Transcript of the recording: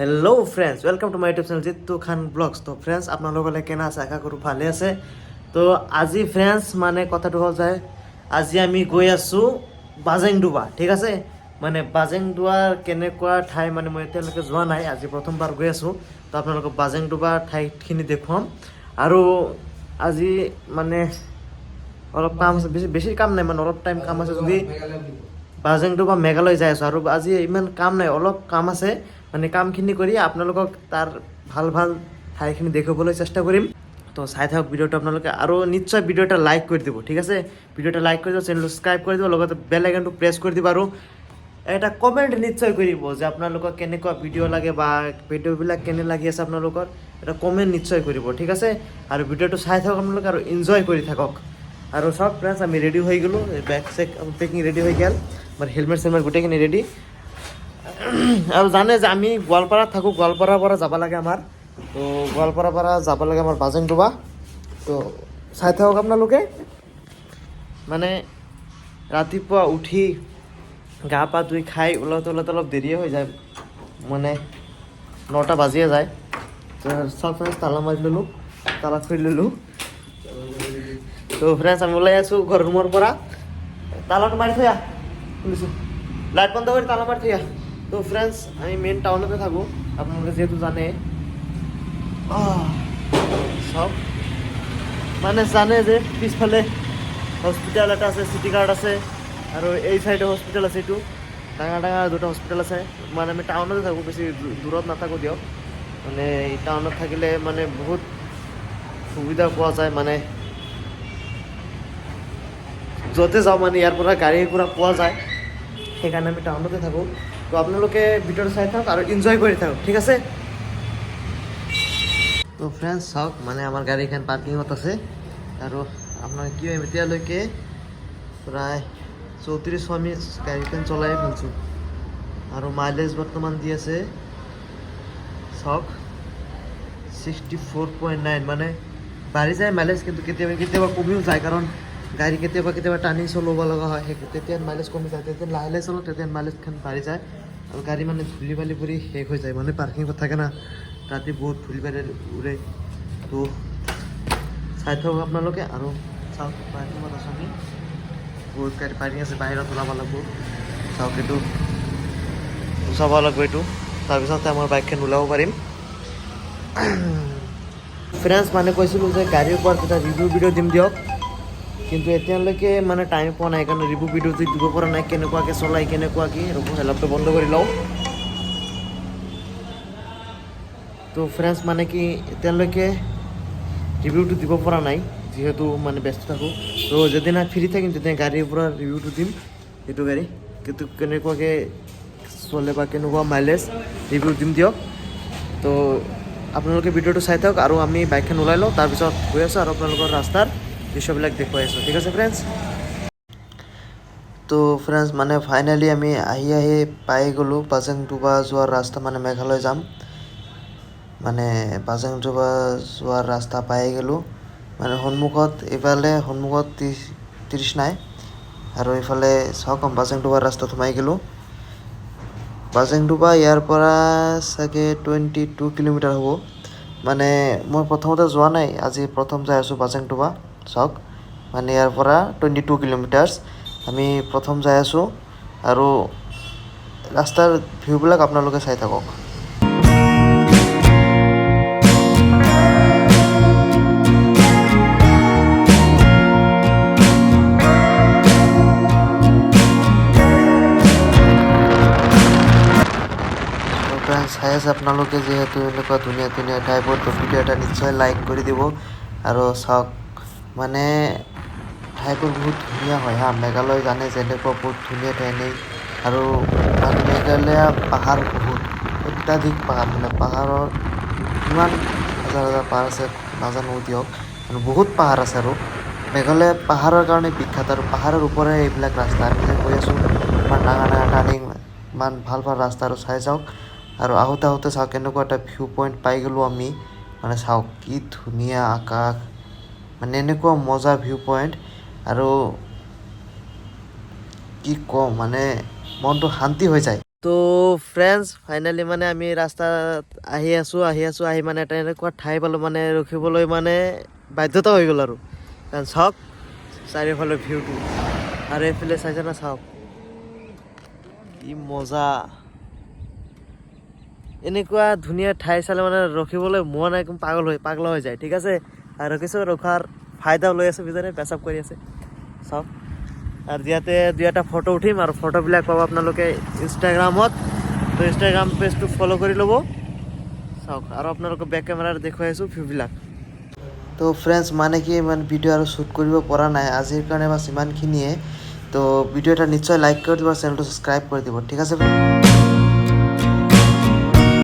Hello friends, welcome to my YouTube channel Jitu Khan blogs. তো friends, আপোনালোকলে কেনে আছে? আশা কৰোঁ ভালে আছে। তো আজি ফ্ৰেণ্ডছ, মানে কথাটো হ'ল যে আজি আমি গৈ আছোঁ বাজেংডোবা, ঠিক আছে? মানে বাজেংডোৱাৰ কেনেকুৱা ঠাই, মানে মই এতিয়ালৈকে যোৱা নাই, আজি প্ৰথমবাৰ গৈ আছোঁ। তো আপোনালোকক বাজেংডোবা ঠাইখিনি দেখুৱাম। আৰু আজি মানে অলপ কাম আছে, বেছি বেছি কাম নাই, মানে অলপ টাইম কাম আছে যদি বাজেংডোবা মেঘালয় যাই আছোঁ। আৰু আজি ইমান কাম নাই, অলপ কাম আছে। মানে কামখিনি কৰি আপোনালোকক তাৰ ভাল ভাল ঠাইখিনি দেখুৱাবলৈ চেষ্টা কৰিম। তো চাই থাকক ভিডিঅ'টো আপোনালোকে আৰু নিশ্চয় ভিডিঅ' এটা লাইক কৰি দিব, ঠিক আছে? ভিডিঅ' এটা লাইক কৰি দিব, চেনেলটো ছাবস্ক্ৰাইব কৰি দিব, লগতে বেল আইকনটো প্ৰেছ কৰি দিব আৰু এটা কমেণ্ট নিশ্চয় কৰিব যে আপোনালোকক কেনেকুৱা ভিডিঅ' লাগে বা ভিডিঅ'বিলাক কেনে লাগি আছে আপোনালোকৰ, এটা কমেণ্ট নিশ্চয় কৰিব, ঠিক আছে? আৰু ভিডিঅ'টো চাই থাকক আপোনালোকে আৰু এনজয় কৰি থাকক। আৰু চব ফ্ৰেণ্ডছ, আমি ৰেডি হৈ গ'লোঁ। বেগ চেগ পেকিং ৰেডি হৈ গ'ল, আমাৰ হেলমেট চেলমেট গোটেইখিনি ৰেডি। আৰু জানে যে আমি গোৱালপাৰাত থাকোঁ, গোৱালপাৰাৰ পৰা যাব লাগে আমাৰ। তো গোৱালপাৰাৰ পৰা যাব লাগে আমাৰ বাজেংডোবা। তো চাই থাকক আপোনালোকে। মানে ৰাতিপুৱা উঠি গা পা ধুই খাই ওলাওঁতে ওলাওঁতে অলপ দেৰিয়ে হৈ যায়, মানে 9টা বাজিয়ে যায়। তো চব ফ্ৰেণ্ডছ, তালা মাৰি ল'লোঁ, তালা খুলি ল'লোঁ। তো ফ্ৰেণ্ডছ, আমি ওলাই আছোঁ ঘৰ ৰুমৰ পৰা। তালাটো মাৰি থৈ আহ, খুলিছোঁ, লাইট বন্ধ কৰি তালা মাৰি থৈ আহ। তো ফ্ৰেণ্ডছ, আমি মেইন টাউনতে থাকোঁ, আপোনালোকে যিহেতু জানে। চব মানে জানে যে পিছফালে হস্পিটেল এটা আছে, চিটি গাৰ্ড আছে আৰু এই চাইডে হস্পিটেল আছে। এইটো ডাঙৰ ডাঙৰ দুটা হস্পিটেল আছে। মানে আমি টাউনতে থাকোঁ, বেছি দূৰত নাথাকোঁ দিয়ক। মানে এই টাউনত থাকিলে মানে বহুত সুবিধা পোৱা যায়। মানে য'তে যাওঁ, মানে ইয়াৰ পৰা গাড়ী ঘোঁৰা পোৱা যায়, সেইকাৰণে আমি টাউনতে থাকোঁ। তো আপোনালোকে ভিডিঅ'টো চাই থাকক আৰু এনজয় কৰি থাকক, ঠিক আছে? তো ফ্ৰেণ্ডছ, চাওক, মানে আমাৰ গাড়ীখন পাৰ্কিঙত আছে। আৰু আপোনাৰ কি হয়, এতিয়ালৈকে প্ৰায় 34 আমি গাড়ীখন চলাই ফেলছোঁ আৰু মাইলেজ বৰ্তমান দি আছে, চাওক, 64.9। মানে বাঢ়ি যায় মাইলেজ, কিন্তু কেতিয়াবা কেতিয়াবা কমিও যায়, কাৰণ গাড়ী কেতিয়াবা কেতিয়াবা টানি চলাব লগা হয়, সেই তেতিয়া মাইলেজ কমি যায়। তেতিয়া লাহে লাহে চলাওঁ, তেতিয়া মাইলেজখন বাঢ়ি যায়। আৰু গাড়ী মানে ধূলি বালি পৰি শেষ হৈ যায়, মানে পাৰ্কিঙত থাকে না, ৰাতি বহুত ধূলি বালি উৰে। তো চাই থাকক আপোনালোকে। আৰু চাওক, পাৰ্কিঙত আছোঁ আমি, বহুত গাড়ী পাৰ্কিং আছে, বাহিৰত ওলাব লাগিব। চাওক, এইটো চাব লাগিব এইটো, তাৰপিছতে আমাৰ বাইকখন ওলাব পাৰিম। ফ্ৰেণ্ডছ, মানে কৈছিলোঁ যে গাড়ীৰ ওপৰত এটা ৰিভিউ ভিডিঅ' দিম দিয়ক, কিন্তু এতিয়ালৈকে মানে টাইম পোৱা নাই, সেইকাৰণে ৰিভিউ ভিডিঅ'টো দিব পৰা নাই, কেনেকুৱাকৈ চলাই, কেনেকুৱা কি। ৰ'ব, হেল্পটো বন্ধ কৰি লওঁ। তো ফ্ৰেণ্ডছ, মানে কি, এতিয়ালৈকে ৰিভিউটো দিব পৰা নাই, যিহেতু মানে ব্যস্ত থাকোঁ। তো যেদিনা ফ্ৰী থাকিম, তেতিয়া গাড়ীৰ পৰা ৰিভিউটো দিম। এইটো গাড়ী কিন্তু কেনেকুৱাকৈ চলে বা কেনেকুৱা মাইলেজ, ৰিভিউ দিম দিয়ক। তো আপোনালোকে ভিডিঅ'টো চাই থাকক আৰু আমি বাইকখন ওলাই লওঁ, তাৰপিছত গৈ আছোঁ আৰু আপোনালোকৰ ৰাস্তাৰ দৃশ্যবিলাক দেখুৱাই আছোঁ, ঠিক আছে ফ্ৰেণ্ডছ? তো ফ্ৰেণ্ডছ, মানে ফাইনেলি আমি আহি আহি পাই গ'লোঁ বাজেংডোবা যোৱাৰ ৰাস্তা। মানে মেঘালয় যাম, মানে বাজেংডোবা যোৱাৰ ৰাস্তা পাই গ'লোঁ। মানে সন্মুখত, এইফালে সন্মুখত 30 নাই আৰু এইফালে চাওক, বাজেংডোবাৰ ৰাস্তাত সোমাই গ'লোঁ। বাজেংডোবা ইয়াৰ পৰা চাগে 22 কিলোমিটাৰ হ'ব। মানে মই প্ৰথমতে যোৱা নাই, আজি প্ৰথম যাই আছোঁ বাজেংডোবা। চাওক, মানে ইয়াৰ পৰা 22 কিলোমিটাৰ্ছ, আমি প্ৰথম যাই আছোঁ আৰু ৰাস্তাৰ ভিউবিলাক আপোনালোকে চাই থাকক। চাই আছে আপোনালোকে যিহেতু এনেকুৱা ধুনীয়া ধুনীয়া ঠাইবোৰ, তো ভিডিঅ' এটা নিশ্চয় লাইক কৰি দিব। আৰু চাওক, মানে ঠাইবোৰ বহুত ধুনীয়া হয় হা। মেঘালয় জানে যেনেকুৱা বহুত ধুনীয়া ঠাই নেই। আৰু মানে মেঘালয়া পাহাৰ বহুত, অত্যাধিক পাহাৰ, মানে পাহাৰৰ কিমান হাজাৰ হাজাৰ পাহাৰ আছে নাজানো দিয়ক, মানে বহুত পাহাৰ আছে। আৰু মেঘালয় পাহাৰৰ কাৰণে বিখ্যাত আৰু পাহাৰৰ ওপৰে এইবিলাক ৰাস্তা আমি যে গৈ আছোঁ, ইমান ডাঙৰ ডাঙৰ টাৰ্ণিং, ইমান ভাল ভাল ৰাস্তা। আৰু চাই যাওক। আৰু আহোঁতে আহোঁতে চাওক, কেনেকুৱা এটা ভিউ পইণ্ট পাই গ'লোঁ আমি। মানে চাওক, কি ধুনীয়া আকাশ, মানে এনেকুৱা মজা ভিউ পইণ্ট আৰু কি ক'ম, মানে মনটো শান্তি হৈ যায়। তো ফ্ৰেণ্ডছ, ফাইনেলি মানে আমি ৰাস্তাত আহি আছোঁ, আহি আছোঁ, আহি মানে এটা এনেকুৱা ঠাই পালোঁ, মানে ৰখিবলৈ মানে বাধ্যতা হৈ গ'ল আৰু। কাৰণ চাওক চাৰিওফালে ভিউটো আৰু এইফালে চাইছে না, চাওক কি মজা। এনেকুৱা ধুনীয়া ঠাই চালে মানে ৰখিবলৈ মন একদম পাগল হৈ পাগলা হৈ যায়, ঠিক আছে। আৰু ৰখিছোঁ, ৰখাৰ ফাইদাও লৈ আছোঁ, বিজানে পেচাব কৰি আছে, চাওক। আৰু ইয়াতে দুই এটা ফটো উঠিম আৰু ফটোবিলাক পাব আপোনালোকে ইনষ্টাগ্ৰামত। তো ইনষ্টাগ্ৰাম পেজটো ফ'ল' কৰি ল'ব। চাওক, আৰু আপোনালোকক বেক কেমেৰাত দেখুৱাই আছোঁ ভিউবিলাক। তো ফ্ৰেণ্ডছ, মানে কি, ইমান ভিডিঅ' আৰু শ্বুট কৰিব পৰা নাই। আজিৰ কাৰণে বাছ ইমানখিনিয়ে। তো ভিডিঅ' এটা নিশ্চয় লাইক কৰি দিব, চেনেলটো ছাবস্ক্ৰাইব কৰি দিব, ঠিক আছে।